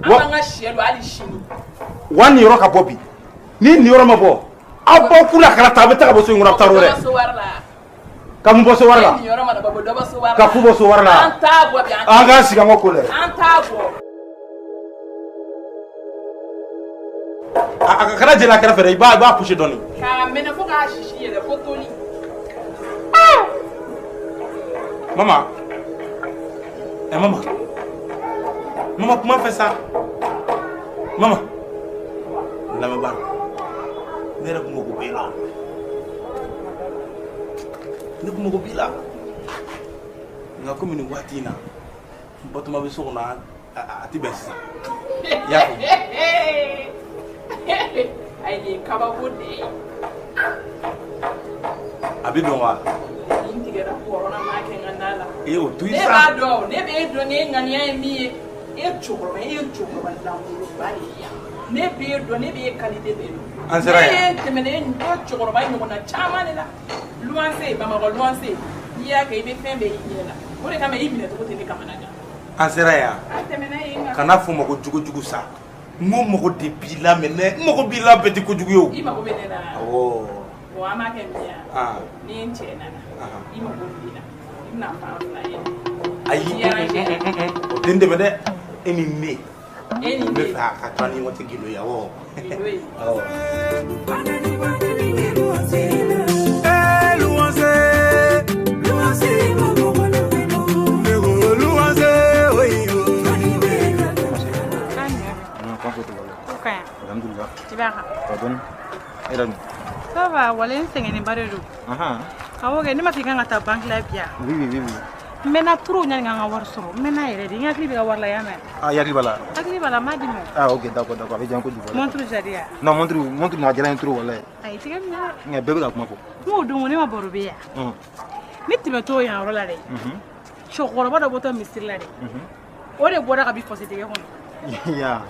An b'an ka sɛ don hali sini. Wa niyɔrɔ ka bɔ bi, ni niyɔrɔ ma bɔ, aw b'aw kula kana taa, a bɛ taa ka bɔ so in kɔnɔ, a bɛ taa yɔrɔ wɛrɛ. So wari la. Ka mun bɔ so wari la? Niyɔrɔ mana bɔ, dɔ bɔ so wari la. Ka fu bɔ so wari la. An t'a bɔ bi. An k'an sigi, an ka ko lajɛ. An t'a bɔ. A kana jɛnɛ a kɛrɛfɛ dɛ, i b'a pousser dɔɔni. K'a mɛnɛ fo k'a sisi yɛlɛ fo toli. Mama, ɛ mama, mama, kuma fɛ sa mama. Lamɛnbaa, ne yɛrɛ kun mako b'e la, ne kun mako b'i la, nka komi nin waati in na Batoma bɛ so kɔnɔ, a ti bɛn sisan, i y'a faamu? Ayi, nin ye kabako de ye. A bɛ bɛn wa? Nin tigɛra kɔrɔ na, m'a kɛ n ka na la. E o to i Ne sa. b'a dɔn, ne b'e dɔn, ne ŋaniya ye min ye. E cɛkɔrɔba, e ye cɛkɔrɔba lankolonba de ye yan. Ne b'e dɔn, ne b'e qualité bɛɛ dɔn. An sera yan. Ne tɛmɛna e cɛkɔrɔba ɲɔgɔnna caman de la. Luwanse, Bamakɔ luwanse, n'i y'a kɛ, i bɛ fɛn bɛɛ y'i ɲɛ la. O de kama i minɛ cogo tɛ ne kamana gan. An sera yan. An tɛmɛna yen kan. Kana fɔ ma ko jugujugu sa, n ko mago de b'i la, mɛ ne n mago b'i la, bɛɛ tɛ kojugu ye o. I mago bɛ ne la. Awɔ. Bon, an b'a kɛ min ye, Ah. ni n cɛ nana, i mago b'i la, i bɛna fan fila ye. Ayi. I arrangé. O tɛ n dɛmɛ dɛ, e ni ne. E ni n ne. bɛ fɛ a ka to an ni ɲɔgɔn cɛ, gindo ye, awɔ. Gindo ye. Awɔ. Eh, luwanse, luwanse, ne ko luwanse, oyo. Ko ka ɲi. Alhamdulillah. I b'a kan. Pardon. E yɛrɛ dun? Ça va, wale n sɛgɛnnenba de don. Awɔ kɛ, ne ma fɔ i kan ka taa banque la bi yan? Oui. N mɛnna trop ɲani ka n ka wari sɔrɔ. N mɛnna yɛrɛ de. N hakili bɛ ka wari la, yan mɛn. Ah, i hakili b'a la? Hakili b'a la, n m'a d'i ma. Ah, ok, d'accord. A bɛ diya n kojugu. Montre jari ya. Non, montre a diyara n ye trop, walahi. Ayi, tigɛ minɛ dɛ. Nka bɛɛ bɛ ka kuma fɔ. N k'o don ko ne ma baro bɛ yan. Ne tɛmɛtɔ yan yɔrɔ la dɛ. Cɛkɔrɔba dɔ bɔtɔ misiri la dɛ. O de bɔra ka bin fɔsi dingɛ kɔnɔ. Ya.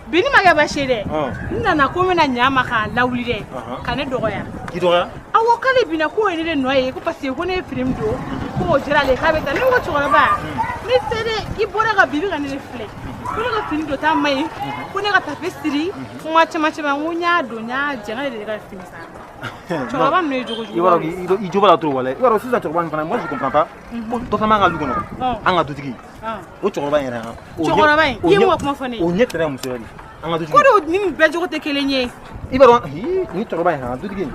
Bi ni ma kɛ baasi ye dɛ. Ɔn. N nana ko n bɛna ɲa a ma k'a lawuli dɛ. Ka ne dɔgɔya. K'i dɔgɔya? Awɔ, k'ale binna, k'o ye ne de nɔ ye, ko parce que ko ne ye fini min don, ko o diyara ale ye, k'a bɛ taa. Ne ko cɛkɔrɔba, ne se dɛ, i bɔra ka bin, i bɛ ka ne de filɛ, ko ne ka fini don ta ma ɲi, ko ne ka tafe siri, kuma caman caman. N ko n y'a don, n y'a jɛ, n k'ale de ka fini san. Cɛkɔrɔba ninnu ye jogo jugu. I b'a dɔn, i jo b'a la trop, walahi. I b'a dɔn sisan cɛkɔrɔba nin fana, moi je comprends pas. Ko dɔ fana b'an ka du kɔnɔ. An ka dutigi. O cɛkɔrɔba in yɛrɛ han. Cɛkɔrɔba in, i ye mun ka kuma fɔ ne ye? O ɲɛ tɛrɛ muso yɛrɛ de. An ka dutigi. Ko de ni nin bɛɛ jogo tɛ kelen ye. I b'a dɔn, hi, nin cɛkɔrɔba in han, dutigi in.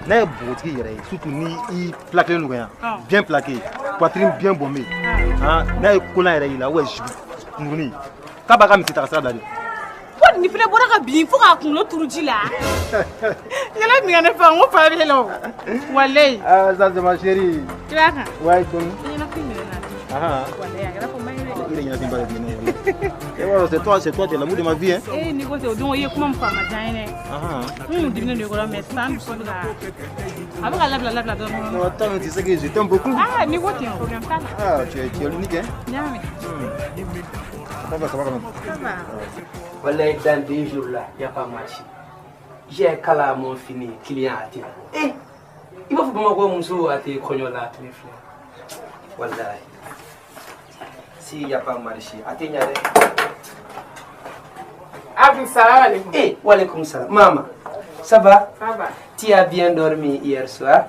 N'a ye npogotigi yɛrɛ ye, surtout ni i plaqué don ka ɲa, bien plaqué, poitrine bien bombée, han, n'a ye kolan yɛrɛ y'i la, ou bien jupe kunkurunin, k'a b'a ka misi ta ka sira bila de. Ko nin fana bɔra ka bin fo k'a kunkolo turu ji la. Yɛlɛ min ka ne fa, n ko fa bɛ yɛlɛ o walayi. Ah, ça c'est ma chérie. I b'a kan. Ouais, Tony. I ɲɛnafin minɛ na. Ah, walayi, a kɛra fɔ man ɲi dɛ. Il est ɲɛnafin ba de minɛ walayi. Et voilà, c'est toi, tu es l'amour de ma vie, hein. Eh, n'i ko ten, o don i ye kuma min fɔ, a ma diya n ye dɛ. N kun diminen don i kɔrɔ, mais sisan n dusu bɛ ka a bɛ ka labila labila dɔɔnin. Non, attends, tu sais que je t'aime beaucoup. Ah, n'i ko ten, problème t'a la. Ah, tu es l'unique, hein. N y'a mɛn. Ça va quand même. Ça va. Wallahi, dans 2 jours là, il n'y a pas marché. J'ai kala mon fini, client a tɛ. Eh, i b'a fɔ Bamakɔ muso a tɛ kɔɲɔ la tile fila. Wallahi. S'il n'y a pas marché, a tɛ ɲa dɛ. Abdou, salam alaikum. Eh, walaikum salam. Mama, ça va? Ça va. Tu as bien dormi hier soir?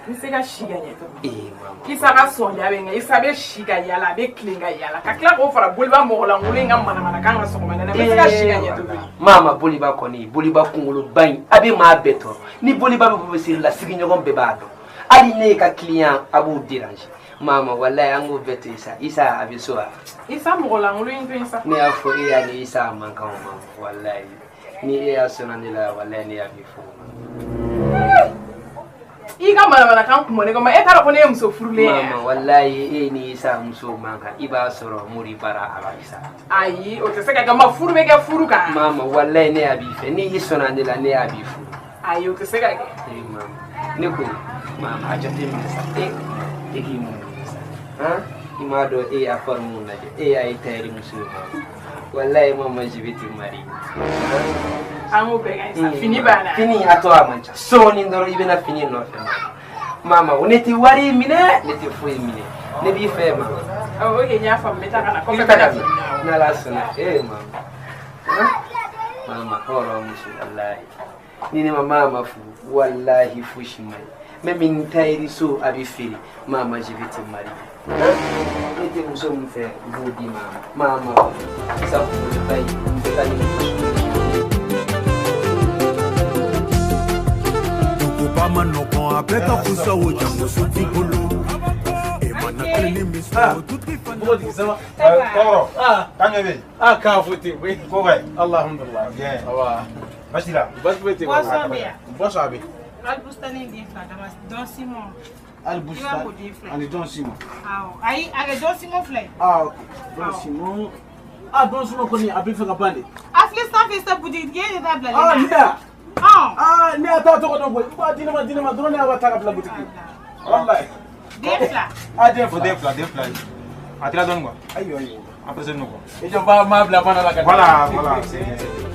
N se ka si ka ɲɛ tuguni. Eh, mama. Isa ka sɔnja bɛ n kan, Isa bɛ si ka yala, a bɛ tilen ka yala, ka tila k'o fara boliba mɔgɔlankolon in ka manamanakan kan sɔgɔmada in na. N bɛ se ka si ka ɲɛ tuguni. Mama, boliba kɔni, boliba kunkoloba in, a bɛ maa bɛɛ tɔɔrɔ. Ni boliba bɛ bɔ siri la, sigiɲɔgɔn bɛɛ b'a dɔn. Hali ne ka client a b'u déranger. Mama, wallahi, an k'o bɛɛ to yen sa. Isa a bɛ so wa? Isa mɔgɔlankolon in to yen sa. Ne y'a fɔ e y'a ni Isa a man kan o ma, wallahi. Ni e y'a sɔnna ne la, wallahi, ne y'a min fɔ. I ka manamanakan kun bɔ ne kɔ ma, e t'a dɔn ko ne ye muso furulen ye. Mama, wallahi, e ni Isa muso man kan. I b'a sɔrɔ mori bara a b'a Isa. Ayi, o tɛ se ka kɛ, ma furu bɛ kɛ furu kan. Mama, wallahi, ne y'a b'i fɛ. Ni i sɔnna ne la, ne y'a b'i furu. Ayi, o tɛ se ka kɛ. Eh, mama, ne ko mama, a jateminɛ sa, e k'i mun sa, han, i m'a dɔn e y'a forme mun lajɛ, e y'a ye tailleur muso ye. Mama, wallahi, mama, je vais te marier. An k'o bɛɛ ka ɲi sa, fini banna. Fini a tɔ a man ca, sɔɔni dɔrɔn i bɛna fini nɔfɛ. Mama, ne tɛ wari minɛ, ne tɛ foyi minɛ, ne b'i fɛ, mama. Ɔ, ok, n y'a faamu, n bɛ taa ka na I kɔfɛ. bɛ taa ka n bɛna na. fini na. N'Ala sɔnna mama. Mama hɔrɔn muso walahi. Ni ne ma mama furu walahi fosi ma ye. Même ni tailleur so a bɛ feere mama je vais te marier. Ne tɛ muso min fɛ n b'o di mama. Mama sa kunkoloba ye n bɛ taa ni muso. Duguba ma nɔgɔn a bɛɛ ka fusa o jango sotigi bolo. E mana kelen min sɔrɔ dutigi fana. Mɔgɔ ça va? Kɔrɔ. Kan jumɛn bɛ yen? Ah, k'a foyi tɛ yen koyi. Ko ka ɲi. Alhamdulilah. Bien. Ça va. Baasi t'i la? Baasi foyi tɛ yen. Boisson bɛ yan. Boisson a bɛ. Albustani den fila dama Don Simon. Albusta. I b'a k'o den fila. Ani Don Simon. Awɔ. Ayi, a kɛ Don Simon fila ye. Ah, ok. Don Simon. Ah, Don Simon kɔni a bɛ fɛ ka ban de. A filɛ sanfɛ sisan butigitigi e de t'a bilalen. Ah, ne ya. Ɔn. Ah, ne y'a t'a tɔgɔ dɔn koyi. I b'a di ne ma di ne ma dɔrɔn ne y'a ta ka bila butigi. Walayi. Den fila. Ah, den O fila. den fila, den fila ye. A tila dɔɔni quoi. Ayiwa, ayiwa. An pressé don quoi. I jɔ n b'a m'a bila mana la ka Voilà, voilà, c'est bien, c'est bien.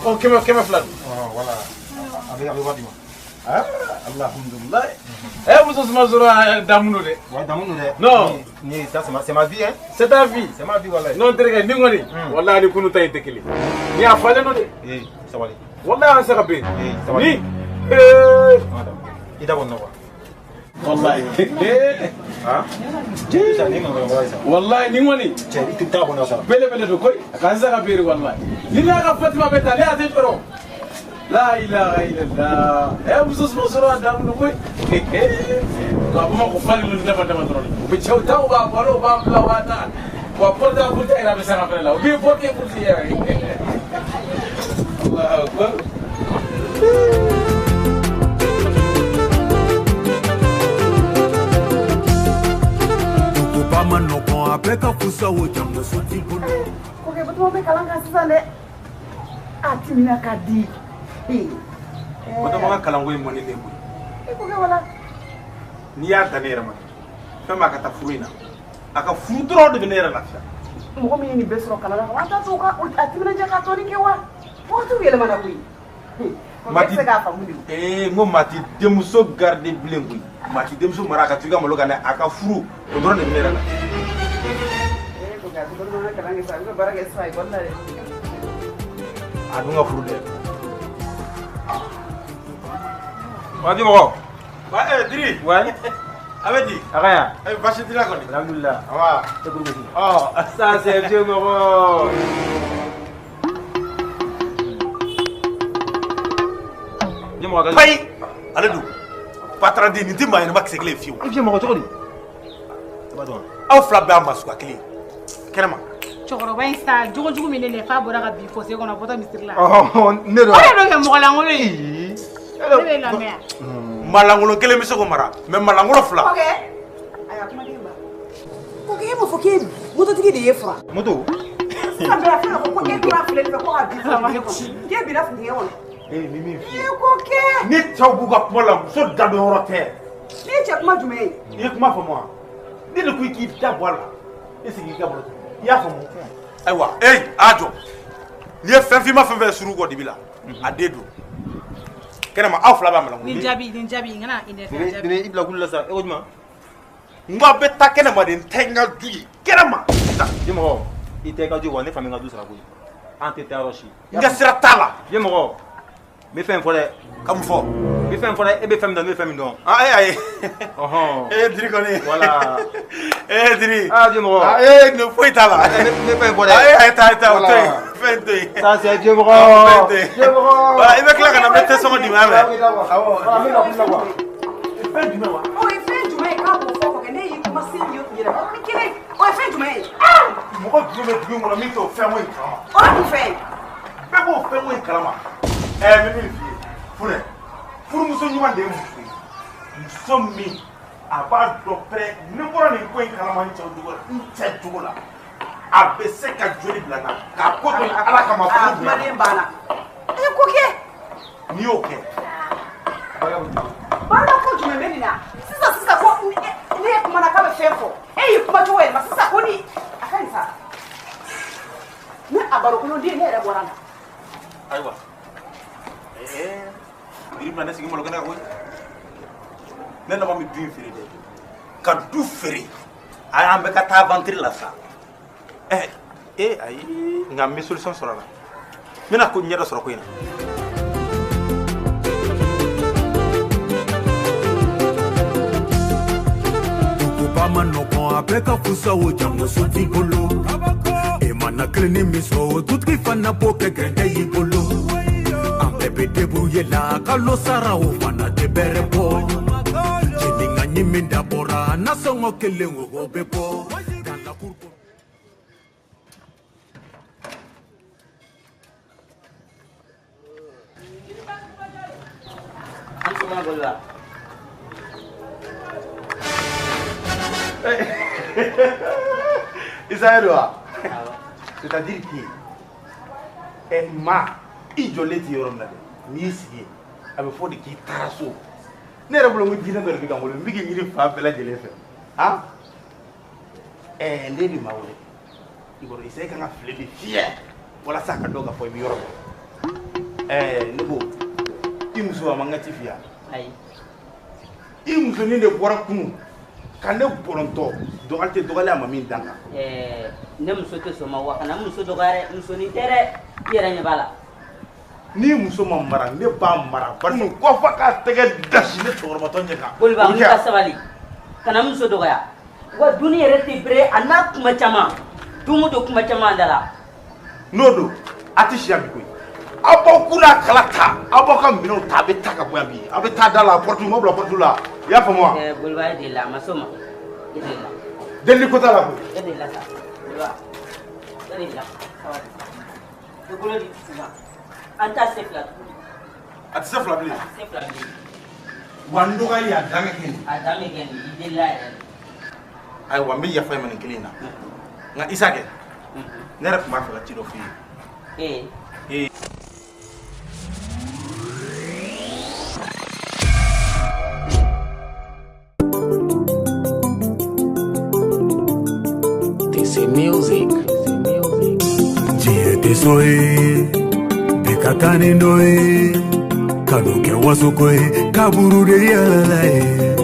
Oh, 200 don. Oh, voilà. A bɛ wari di ma. Ah, alhamdulilah. Eh, muso suma sɔrɔ damu don dɛ. Ouais, damu don dɛ. Non. Ni ça c'est ma vie hein. C'est ta vie. C'est ma vie walayi. Non, terikɛ nin kɔni. Walahi ni kunu ta in tɛ kelen. Ni a falen don dɛ. Eh, sabali. Walahi an se ka bɛn. Eh, sabali. Ni. Eh. I da bɔ nin na quoi. Wallahi. Ah? Cɛ, ni ŋɔrɔ wala sa. Wallahi nin kɔni. Cɛ, i tɛ taa bɔ nin na sa. Belebele don koyi. A ka se ka beere wallahi. Ni n'a ka Fatima bɛ taa ne y'a tɛ jɔrɔ. La ilaha illallah. Eh, muso suma sɔrɔ a damu don koyi. Nka Bamakɔ falen don dama dama dɔrɔn. U bɛ cɛw ta u b'a balo u b'a bila u b'a ta. Wa porte à porte yɛrɛ bɛ sanga fɛnɛ la. U b'i porte porte yɛrɛ. Allahu akbar. Duguba ma nɔgɔn a bɛɛ ka fusa o jango sotigi bolo. Kokɛ Batoma bɛ kalan kan sisan dɛ. A timina ka di. Batoma ka kalanko in man di ne ye koyi. E kokɛ wala. N'i y'a dan ne yɛrɛ ma fɛn b'a ka taa furu in na a ka furu dɔrɔn de bɛ ne yɛrɛ lafiya. Mɔgɔ min ye nin bɛɛ sɔrɔ kalan na an t'a to ka a timinanja k'a tɔni kɛ wa? Wagatiw yɛlɛmana koyi. Kokɛ tɛ se k'a faamu de. Ee n ko maa ti denmuso garder bilen koyi maa ti denmuso mara a ka to i ka malo kan dɛ a ka furu o dɔrɔn de bɛ ne yɛrɛ lafiya. Ee kokɛ a tɛ Batoma ka kalan kɛ sisan a bɛ ka baara kɛ sisan ekɔli la dɛ. A dun ka furu dɛ. Wa di mɔgɔ. Wa Diri. Ouais. A bɛ di. A ka ɲi. Eh, baasi t'i la kɔni. Alhamdulillah. Awa. E bolo bɛ di. Ɔ. Ça c'est vieux mɔgɔ. Vieux mɔgɔ ka. Payi ale dun patron den nin tɛ maa ɲɛnama kisɛ kelen ye fiyewu. E vieux mɔgɔ cogo di? I b'a dɔn. Aw fila bɛɛ y'a masuya kelen ye kɛnɛma. Cɛkɔrɔba in sa jogojugu min ne la f'a bɔra ka bin fossé kɔnɔ bɔtɔ misiri la. Ɔhɔn ne don. O de don kɛ mɔgɔ lankolon ye. Ne bɛ lamɛn yan. Malankolon kelen bɛ se k'o mara mɛ malankolon fila. Kokɛ. Ayiwa kumaden ba. Kokɛ e m'a fɔ k'e mototigi de ye fura. Moto. Sisan bɛɛ a filɛ ko e tora filɛli fɛ ko ka bin dingɛ kɔnɔ. K'e binna dingɛ kɔnɔ. Ee ni min f'i ye. E kokɛ. Ni cɛw b'u ka kuma la muso da don yɔrɔ tɛ. Ne ye cɛ kuma jumɛn ye? I ye kuma faamu wa? Ne de ko i k'i da bɔ a la e sigi i ka baro i y'a faamu. Ayiwa ee a jɔ n'i ye fɛn finma fɛn fɛn suru kɔ dibi la a den don kɛnɛma aw fila b'a malankolon. Nin jaabi nin jaabi n kana énervé a jaabi. Bébé i bila kulu la sa e ko jumɛn? N ko a bɛ taa kɛnɛma de n tɛ n ka du ye kɛnɛma. Vieux mɔgɔ i tɛ i ka du wa ne fa bɛ n ka du sara koyi. An tɛ taa yɔrɔ si. N ka sira t'a la. Vieux mɔgɔ n bɛ fɛn fɔ dɛ. Ka mun fɔ? N bɛ fɛn fɔ dɛ e bɛ fɛn min dɔn ne bɛ fɛn min dɔn. Ah e ayi. Ɔhɔn. Ee Diri kɔni. Voilà. Ee Diri. Ah vieux mɔgɔ. Ah ee nin foyi t'a la. Ne bɛ fɛn fɔ dɛ. Ah ee ayi taa taa o to yen fɛn to yen. Ça c'est vieux mɔgɔ. Fɛn to yen. Vieux mɔgɔ. Voilà i bɛ tila ka na n bɛ te sɔngɔ d'i ma mɛ. Awɔ. Voilà n bɛ na kulu la quoi. Fɛn jumɛn wa? O ye fɛn jumɛn ye k'a b'o fɔ kokɛ ne y'i kuma sen ye yɛlɛma yɔrɔnin kelen o ye fɛn jumɛn ye? Mɔgɔ jumɛn bɛ dugu in kɔnɔ min t'o fɛn ko in kalama? O ye mun fɛn ye? Bɛɛ b'o fɛn ko in kalama. Ɛɛ n bɛ min f'i ye Funɛ furumuso ɲuman de ye muso ye muso min a b'a dɔn pɛrɛ ni n bɔra nin ko in kalama n cɛ jogo la n cɛ jogo la a bɛ se ka joli bila n na k'a ko to Ala kama A furu bonya. kumaden banna. E kokɛ. N'i y'o kɛ. Baara ko jumɛn bɛ nin na? Sisan sisan ko ne ye kuma na k'a bɛ fɛn fɔ e y'i kuma cogo yɛlɛma sisan ko ni a ka ɲi sa ne a barokolonden ne yɛrɛ bɔra la. Ayiwa ɛɛ Biri bɛna ne sigi malo kɛnɛ kan koyi ne laban bɛ du in feere dɛ. Ka du feere a y'an bɛɛ ka taa aventure la sa. Ɛ e ayi, nka n bɛ solution sɔrɔ a la. N bɛna ko ɲɛ dɔ sɔrɔ ko in na. Duguba ma nɔgɔn, a bɛɛ ka fusa o jango so t'i bolo. E mana kilenin min sɔrɔ, o dutigi fana b'o kɛ gɛrɛntɛ y'i bolo. An bɛɛ bɛ débrouiller la, kalo sara o fana tɛ bɛrɛ bɔ. Ɲininka ɲi min dabɔra, nasɔngɔ kelen o bɛ bɔ. Dans la cour. An sɔgɔma Boliba. Isa don wa? C'est-à-dire que ɛ maa i jɔlen tɛ yɔrɔ min na dɛ, n'i y'i sigi yen, a bɛ fɔ de k'i taara so. Ne yɛrɛ bolo n ko jinɛ dɔ de bɛ ka n wele, n bɛ k'i ɲini fan bɛɛ lajɛlen fɛ. Han? Ɛ ne de ma wele. I kɔrɔ Isa, e kan ka file de fiyɛ walasa a ka dɔn k'a fɔ i bɛ yɔrɔ min. Ɛ ne ko i muso a man ka ci f'i ye wa? Ayi. I musonin de bɔra kunun ka ne bɔrɔntɔ dɔgɔli tɛ dɔgɔli a ma min dan kan. Ɛɛ ne muso tɛ sɔn ma wa kana n muso dɔgɔya dɛ, musonin tɛ dɛ, i yɛrɛ ɲɛ b'a la. Ni muso ma mara, ne b'a mara bari kɔfa k'a tɛgɛ dasi ne cɛkɔrɔbatɔ ɲɛ kan. Boliba, O n kɛ. ka sabali, kana n muso dɔgɔya. Wa dunni yɛrɛ tɛ bere a n'a kuma caman, don o don kuma caman a da la. N'o don a tɛ si yan bi koyi. Aw b'aw kun n'a kala ta, aw b'aw ka minɛnw ta, a bɛ taa ka bɔ yan bi. Aw bɛ taa da la, porte m'aw bila porte la. I y'a faamu wa? Ɛɛ Boliba, e delila a ma s'o ma. E delila. Delili ko t'a la koyi. E delila sa. Boliba, e delila. Sabali. I bolo di dusu ma. An t'a se fila tuguni. A tɛ se fila bilen. A tɛ se fila bilen. Wa n dɔgɔyali a dan ka kɛ nin. A dan bɛ kɛ nin, i delila yɛrɛ de. Ayiwa n bɛ yafa i ma nin kelen in na. Nka Isa kɛ, ne yɛrɛ tun b'a fɛ ka ci dɔ f'i ye. Ee. Ee. This is music. Diɲɛ tɛ so ye, bɛɛ ka taa ni dɔ ye. Kanu kɛ wasoko ye, kaburu de yɛlɛla ye.